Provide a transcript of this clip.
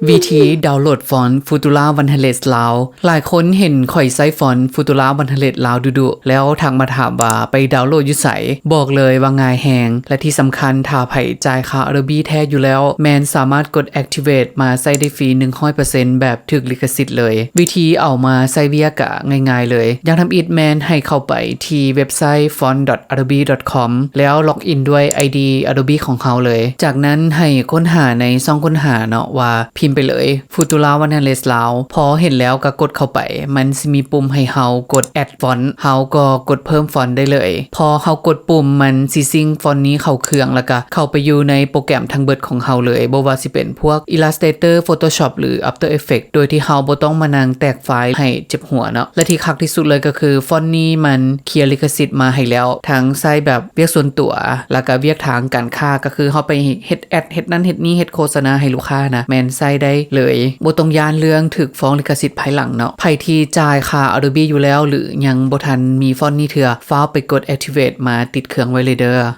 ວິທີດາວໂຫຼດຟອນ Futura ໜຶ່ງພັນຫ້າຮ້ອຍ ລາວ. ຫຼາຍຄົນເຫັນຂ້ອຍໃຊ້ຟອນ Futura ໜຶ່ງພັນຫ້າຮ້ອຍ ລາວດຸໆ ແລ້ວທັກມາຖາມວ່າໄປດາວໂຫຼດຢູ່ໃສ? ບອກເລີຍວ່າງ່າຍແຮງ ແລະທີ່ສຳຄັນ ຖ້າໃຜຈ່າຍຄ່າ Adobe ແທ້ຢູ່ແລ້ວ ແມ່ນສາມາດກົດ Activate ມາໃຊ້ໄດ້ຟຣີ ໜຶ່ງຮ້ອຍເປີເຊັນ ແບບຖືກລິຂະສິດເລີຍ. ວິທີເອົາມາໃຊ້ວຽກກະງ່າຍໆເລີຍ. ຢ່າງທຳອິດແມ່ນໃຫ້ເຂົ້າໄປທີ່ເວັບໄຊ font dot adobe dot com ແລ້ວ log in ດ້ວຍ ID Adobe ຂອງເຮົາເລີຍ. ຈາກນັ້ນໃຫ້ຄົ້ນຫາໃນຊ່ອງຄົ້ນຫາເນາະ ວ່າພິມໄປເລີຍ Futura ໜຶ່ງພັນຫ້າຮ້ອຍ ລາວ. ພໍເຫັນແລ້ວກໍກົດເຂົ້າໄປ ມັນຊິມີປຸ່ມໃຫ້ເຮົາກົດ Add Font ເຮົາກໍກົດເພີ່ມຟອນໄດ້ເລີຍ. ພໍເຮົາກົດປຸ່ມ ມັນຊິຊິງຟອນນີ້ເຂົ້າເຄື່ອງ ແລ້ວກໍເຂົ້າໄປຢູ່ໃນໂປຣແກຣມທັງເບິດຂອງເຮົາເລີຍ ບໍ່ວ່າຊິເປັນພວກ Illustrator Photoshop ຫຼື After Effects ໂດຍທີ່ເຮົາບໍ່ຕ້ອງມານັ່ງແຕກໄຟລ໌ໃຫ້ເຈັບຫົວເນາະ. ແລະທີ່ຄັກທີ່ສຸດເລີຍກໍຄື ຟອນນີ້ມັນເຄລຍລິຂະສິດມາໃຫ້ແລ້ວ ທັງໃຊ້ແບບວຽກສ່ວນຕົວ ແລ້ວກໍວຽກທາງການຄ້າ ກໍຄືເຮົາໄປເຮັດແອັດ ເຮັດນັ້ນເຮັດນີ້ ເຮັດໂຄສະນາໃຫ້ລູກຄ້ານະ ແມ່ນໃຊ້ໄດ້ເລີຍ ບໍ່ຕ້ອງຢ້ານເລື່ອງຖືກຟ້ອງລິຂະສິດພາຍຫຼັງເນາະ. ໃຜທີ່ຈ່າຍຄ່າ Adobe ຢູ່ແລ້ວ ຫຼືຍັງບໍ່ທັນມີຟອນນີ້ເທື່ອ ຟ້າວໄປກົດ Activate ມາຕິດເຄື່ອງໄວ້ເລີຍເດີ.